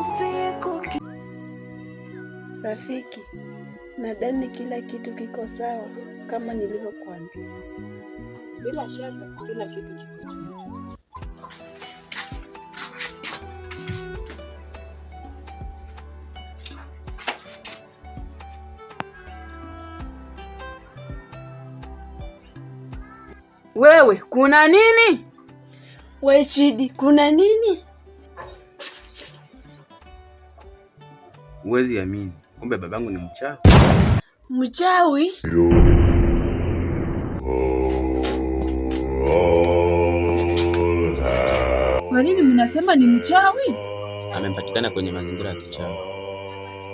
Kufika. Rafiki, nadhani kila kitu kiko sawa kama nilivyokuambia. Bila shaka kila kitu kiko chonjo. Wewe kuna nini? We Chidi, kuna nini? Huwezi amini, kumbe babangu ni mchawi. Mchawi? Kwa nini mnasema ni mchawi? Amepatikana kwenye mazingira ya kichawi.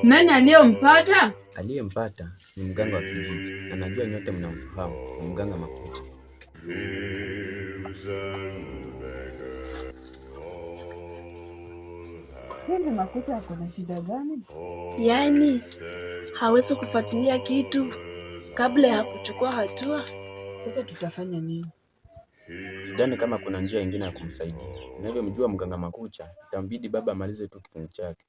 Nani aliyempata? Aliyempata ni mganga wa kijiji, na najua nyote mnamfahamu, ni mganga Makucha. Hivi Makucha ako na shida gani? Yaani hawezi kufuatilia kitu kabla ya kuchukua hatua. Sasa tutafanya nini? Sidhani kama kuna njia ingine ya kumsaidia. Ninavyomjua mganga Makucha, itambidi baba amalize tu kipindi chake.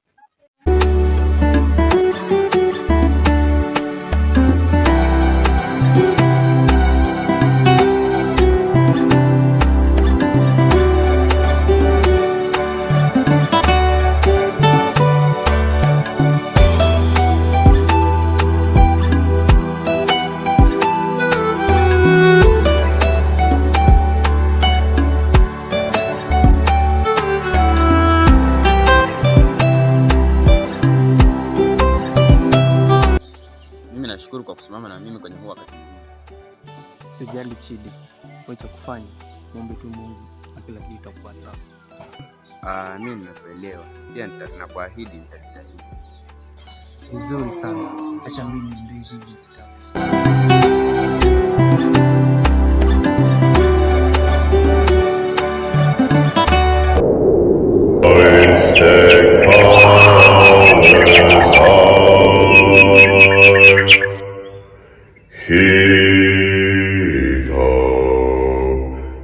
Mimi nashukuru kwa kusimama na mimi kwenye huu wakati mgumu. Sijali Chidi, wacha kufanya muombe tu Mungu na kila kitu itakuwa sawa. Mimi nimekuelewa pia, nakuahidi nitajitahidi. Vizuri sana, acha mimi niendee hivi vitabu. Heave ho,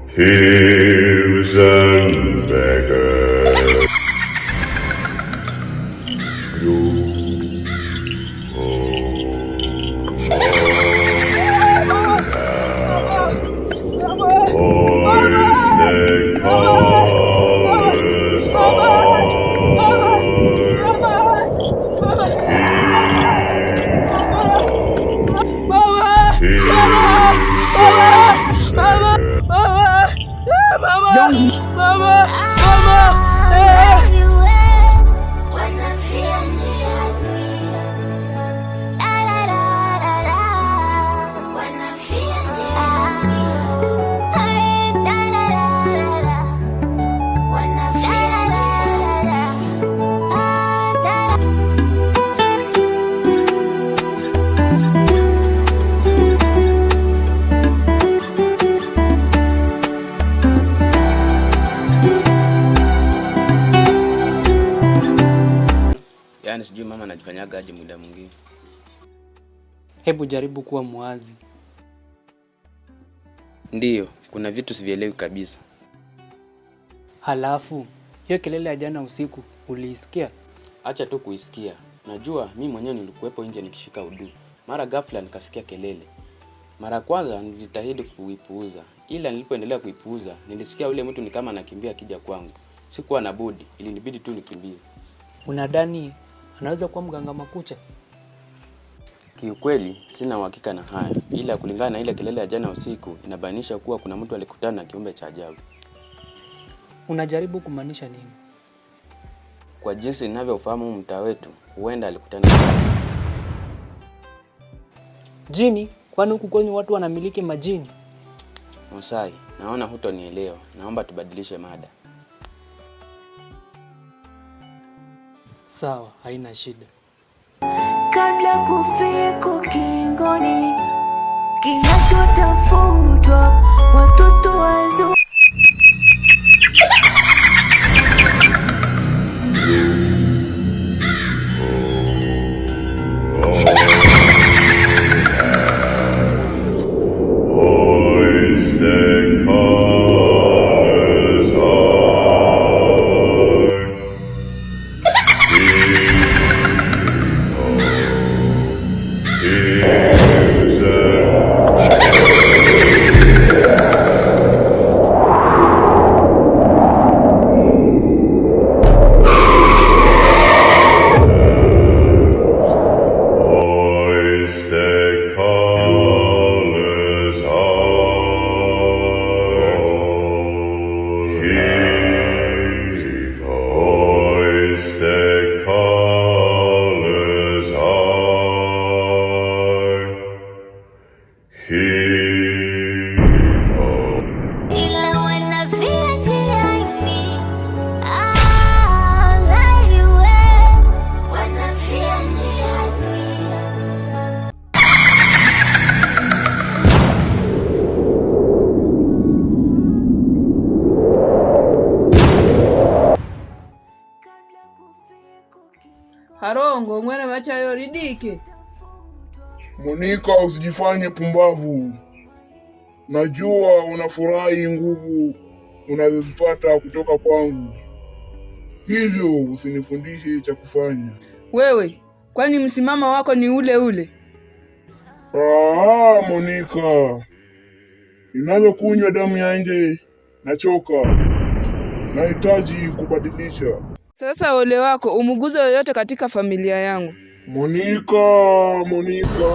thieves and beggars. You hoist the colours high. Thieves and beggars. Wanafia njiani. La, la, la, la, la. Wanafia njiani. Ay, la, la, la, la, la. Wanafia njiani. Ah, la, la. Yaani sijui mama anajifanyaga aje muda mwingine. Hebu jaribu kuwa muwazi. Ndiyo, kuna vitu sivielewi kabisa. Halafu hiyo kelele ya jana usiku uliisikia? Acha tu kuisikia. Najua mi mwenyewe nilikuwepo nje nikishika udu. Mara ghafla nikasikia kelele. Mara kwanza nilijitahidi kuipuuza, ila nilipoendelea kuipuuza nilisikia ule mtu ni kama anakimbia akija kwangu. Sikuwa na budi, ilinibidi tu nikimbie. Unadhani anaweza kuwa mganga Makucha? Kiukweli sina uhakika na haya, ila kulingana na ile kelele ya jana usiku inabainisha kuwa kuna mtu alikutana na kiumbe cha ajabu. Unajaribu kumaanisha nini? Kwa jinsi ninavyofahamu huu mtaa wetu, huenda alikutana Jini? Kwani huku kwenyu watu wanamiliki majini? Mosai. Naona hutonielewa, naomba tubadilishe mada. Sawa, haina shida. Kabla kufika ukingoni, kinachotafutwa watoto wazuri. Hoist the colours high. Harongo ng'wene machayo ridike. Monika, usijifanye pumbavu. Najua unafurahi nguvu unazozipata kutoka kwangu, hivyo usinifundishe cha kufanya. Wewe, kwani msimamo wako ni ule ule? Ah, Monika, ninavyokunywa damu ya nje nachoka, nahitaji kubadilisha. Sasa ole wako umuguze yoyote katika familia yangu. Monika, Monika.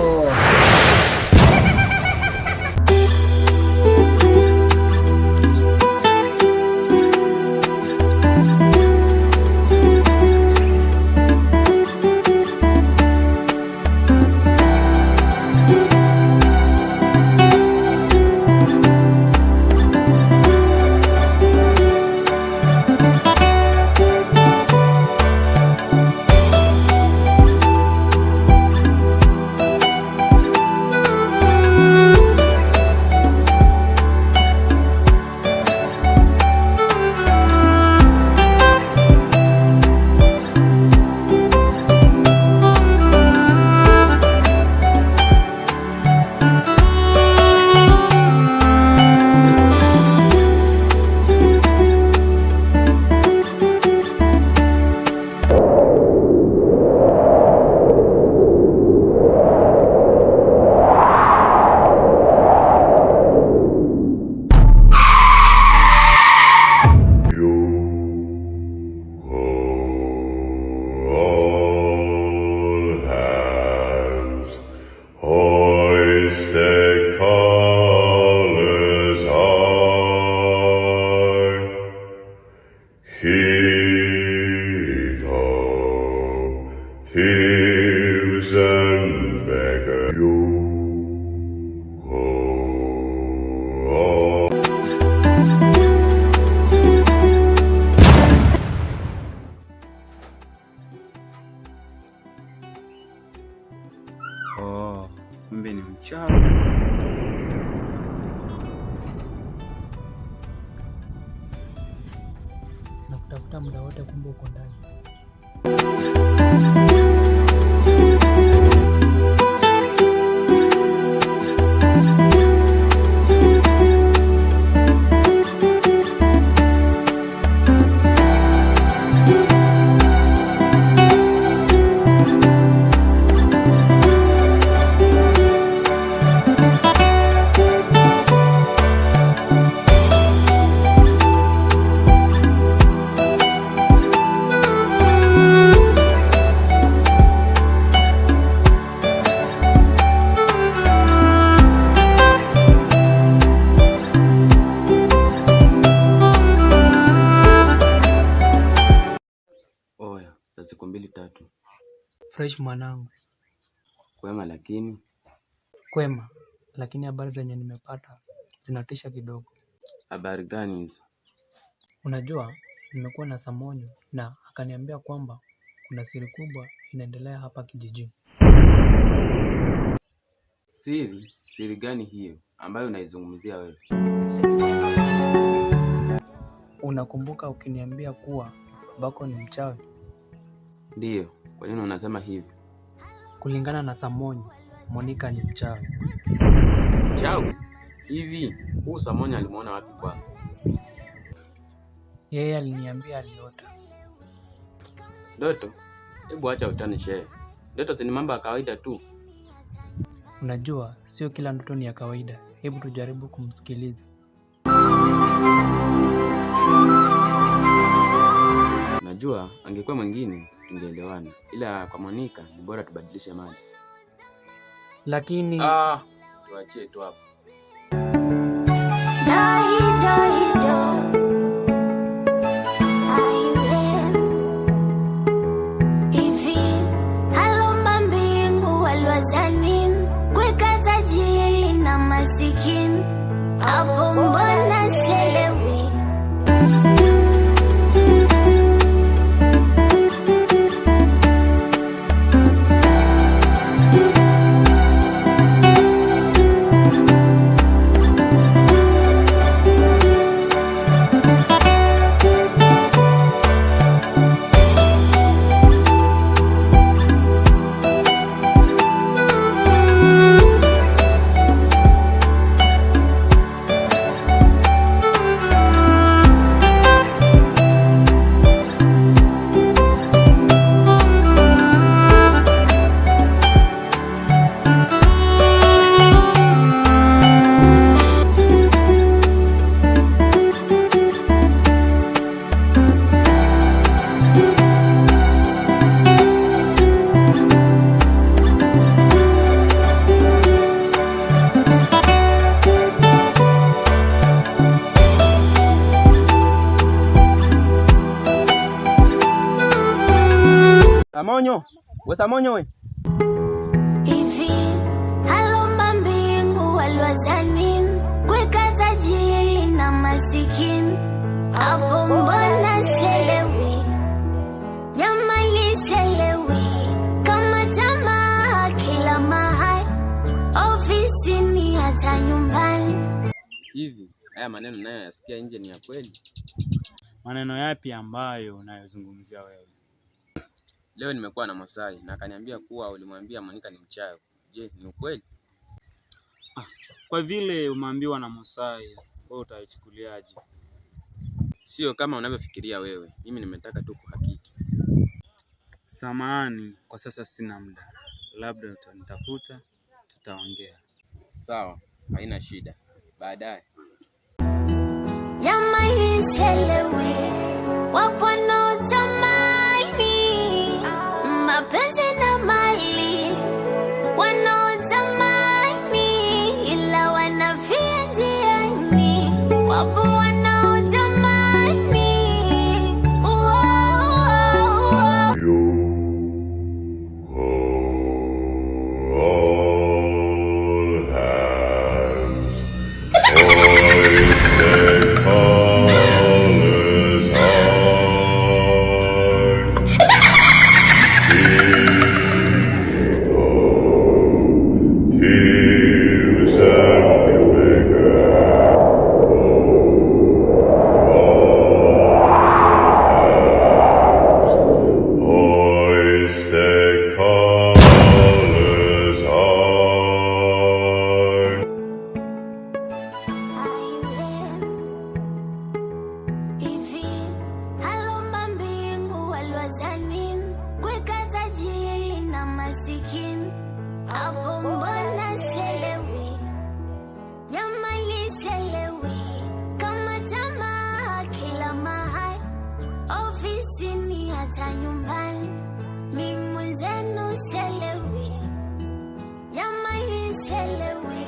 You all hands, hoist the colors high. Heave ho, thieves and beggars. You all. Oh, kumbe ni mchawi. Na kutafuta muda wote, kumbe uko ndani. Oya, za siku mbili tatu. Fresh mwanangu, Kwema lakini kwema, lakini habari zenye nimepata zinatisha kidogo. habari gani hizo? Unajua, nimekuwa na Samonyo na akaniambia kwamba kuna siri kubwa inaendelea hapa kijijini. Siri? Siri gani hiyo ambayo unaizungumzia wewe? Unakumbuka ukiniambia kuwa babako ni mchawi? Ndiyo, kwa nini unasema hivyo? Kulingana na Samonyo, Monica ni mchawi. Mchawi? Hivi huu Samonya alimuona wapi kwanza? Yeye aliniambia aliota. Ndoto? Hebu acha utani shehe. Ndoto si ni mambo ya kawaida tu. Unajua, sio kila ndoto ni ya kawaida. Hebu tujaribu kumsikiliza. Najua angekuwa mwingine tungeelewana, ila kwa Monica ni bora tubadilishe mada. Lakini Ah, tuachie tu hapo. Dai, dai, do. Aiwe. Hivi, halomba mbingu walwazani kweka tajiri na masikini hapo mbona sielewi. Samonyo, we Samonyo we. Hivi halomba mbingu walwazani kweka tajiri na masikini, hapo mbona sielewi, jamani sielewi, kama tamaa kila mahali, ofisini hata nyumbani. Hivi haya maneno nayoyasikia nje ni ya kweli? Maneno yapi ambayo unayozungumzia wewe? Leo nimekuwa na Masai na akaniambia kuwa ulimwambia Monica ni mchawi. Je, ni ukweli? Kwa vile umeambiwa na Mosai, wewe utaichukuliaje? Sio kama unavyofikiria wewe. Mimi nimetaka tu kuhakiki. Samahani, kwa sasa sina muda, labda utanitafuta, tutaongea. Sawa, haina shida. Baadaye. Jamani sielewi, wapo wanaotamani mapenzi na mali, wanaotamani ila wanafia njiani, wapo wanaotamani uo, uo, uo. You all hands, hoist the colors high. Thieves and beggars, hoist the colors high. Hivi halomba mbingu walwazani kweka tajiri na masikini, hapo mbona sielewi, jamani sielewi, kama tamaa kila mahali, ofisini hata nyumbani, mimi mwenzenu sielewi, jamani sielewi,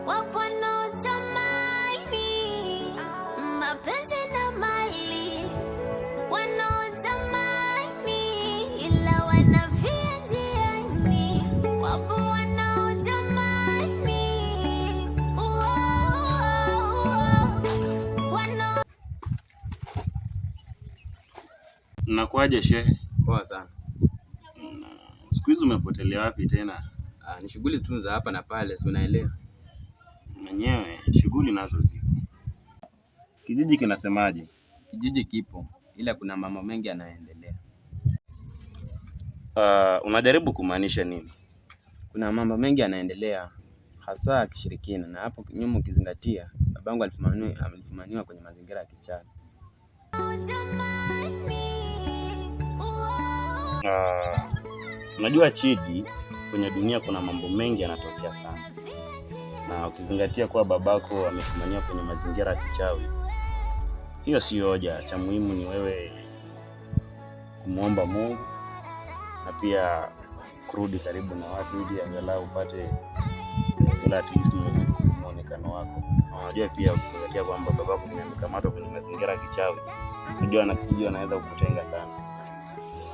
wapo wanaotamani mapenzi na mali, wanaotamani ila wanafia njiani, wapo wanaotamani uo, uo, uo, wanao Nakuaje shehe? Poa sana. Siku hizi umepotelea wapi tena? Ah, ni shughuli tu za hapa na pale, si unaelewa. Mwenyewe shughuli nazo zipo. Kijiji kinasemaje? Kijiji kipo ila kuna mambo mengi yanaendelea. Unajaribu kumaanisha nini? Kuna mambo mengi yanaendelea hasa ya kishirikina, na hapo nyuma ukizingatia babangu alifumaniwa kwenye mazingira ya kichawi. Unajua Chidi, kwenye dunia kuna mambo mengi yanatokea sana, na ukizingatia kuwa babako amefumaniwa kwenye mazingira ya kichawi, hiyo siyo hoja. Cha muhimu ni wewe kumwomba Mungu na pia kurudi karibu na watu ili angalau upate ule at least muonekano wako. Na unajua pia ukizingatia kwamba babako amekamatwa kwenye mazingira ya kichawi, unajua anakijiji anaweza kukutenga sana,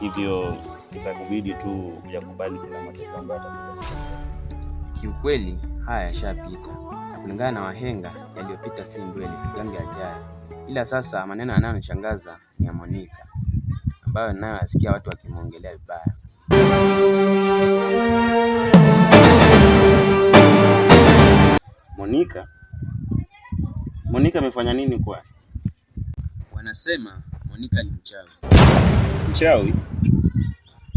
hivyo itakubidi tu uyakubali kila matokeo ambayo atakuja. Kiukweli haya yashapita, na kulingana na wahenga, yaliyopita si ndwele, tugange ajayo. Ila sasa maneno yanayonishangaza ni ya Monica ambayo ninayoyasikia watu wakimwongelea vibaya. Monica? Monica amefanya nini kwa? Wanasema Monica ni mchawi. Mchawi?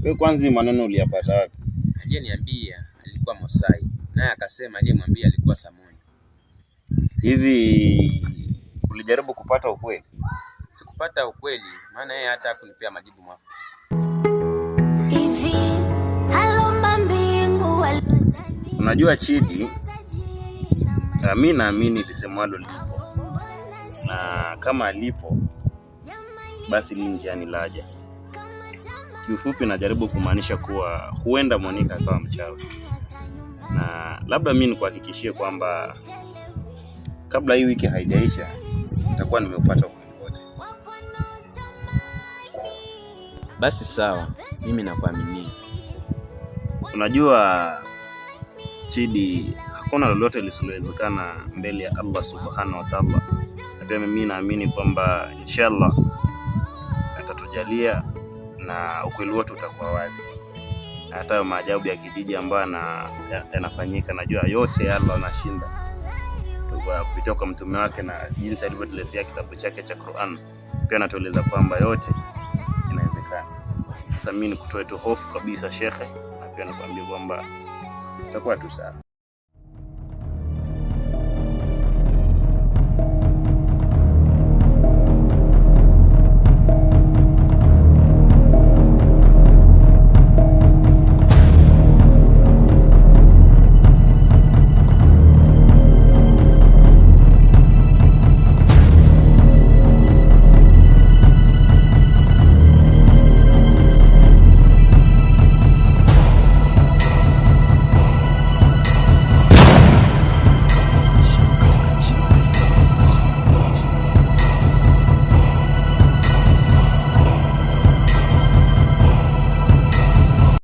Wewe kwanza hii maneno uliyapata wapi? Aliyeniambia alikuwa Mosai, naye akasema aliyemwambia alikuwa Samoni. Hivi ulijaribu kupata ukweli? Sikupata ukweli, maana yeye hata hakunipea majibu mwafaka. Hivi halomba mbingu walwazani Unajua Chidi, mi naamini lisemwalo lipo, na kama alipo basi li njiani laja. Kiufupi najaribu kumaanisha kuwa huenda Monica akawa mchawi, na labda mi nikuhakikishie kwamba kabla hii wiki haijaisha nitakuwa nimeupata ukweli wote. Basi sawa, mimi nakuaminia. Unajua Chidi, hakuna lolote lisilowezekana mbele ya Allah subhanahu wa ta'ala, na pia mimi naamini kwamba inshallah atatujalia na ukweli wote utakuwa wazi, na hata maajabu ya kijiji ambayo yanafanyika, najua yote Allah anashinda kupitia kwa mtume wake na jinsi alivyotuletea kitabu chake cha Qur'an, pia anatueleza kwamba yote inawezekana. Sasa mimi nikutoe tu hofu kabisa shekhe, na pia nikwambie kwamba itakuwa tu sawa.